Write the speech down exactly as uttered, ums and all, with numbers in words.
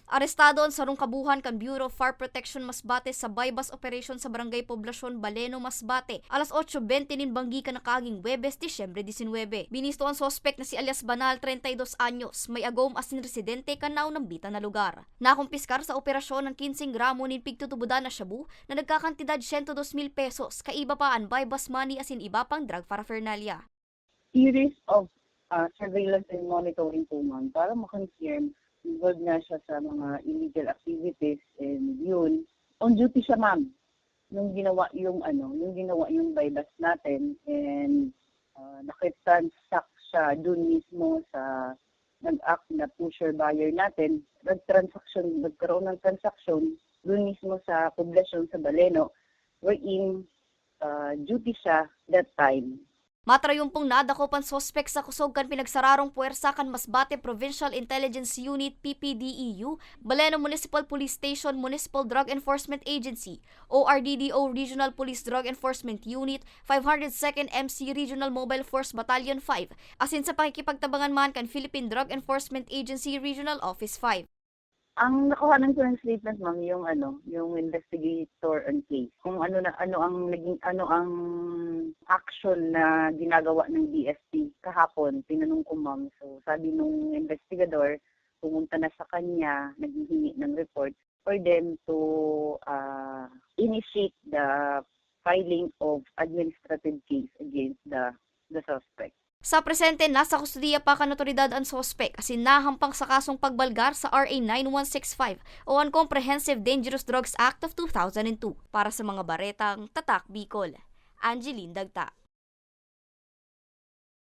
Arestado an sarong kabuhan kan Bureau of Fire Protection Masbate sa buy-bust operation sa Barangay Poblacion, Baleno, Masbate, alas otso bente nin banggi kan nakaaging Huwebes, Disyembre disinwebe. Binisto an suspek na si alias Banal, treinta y dos anyos, may agom asin residente kan naunambitan na lugar. Nakumpiskar sa operasyon an kinseng gramo nin pigtutubodan na shabu na nagkakantidad siyento dos mil pesos, kaiba pa an buy-bust money asin iba pang drug paraphernalia. Series of, ah, surveillance and monitoring po, ma'am, para ma-confirm involved na siya sa mga illegal activities, and yun, on duty siya, ma'am, nung ginawa yung, ano, nung ginawa yung buy-bust natin, and, ah, nakitransact siya dun mismo sa nag-act na pusher buyer natin. Nag-transaction, nagkaroon ng transaction dun mismo sa poblasyon sa Baleno, wherein, ah, duty siya that time. Matrayon pong nadakop an suspek sa kusog kan pinagsararong puwersa kan Masbate Provincial Intelligence Unit, P P D E U, Baleno Municipal Police Station, Municipal Drug Enforcement Agency, O R D D O Regional Police Drug Enforcement Unit, five hundred second M C Regional Mobile Force Battalion five, asin sa pakikipagtabangan man kan Philippine Drug Enforcement Agency Regional Office five. Ang nakuhanan ko ng statement, ma'am, yung ano, yung investigator on case. Kung ano na, ano ang naging, ano ang action na ginagawa ng D F P kahapon, tinanong ko, ma'am. So, sabi nung investigador, pumunta na sa kanya, naghihingi ng report for them to, ah, initiate the filing of administrative case against the, the suspect. Sa presente, nasa kustodiya pa kan otoridad an suspek asin nahampang sa kasong pagbalgar sa R A nine one six five o an Comprehensive Dangerous Drugs Act of two thousand and two. Para sa mga baretang Tatak Bicol, Angeline Dagta.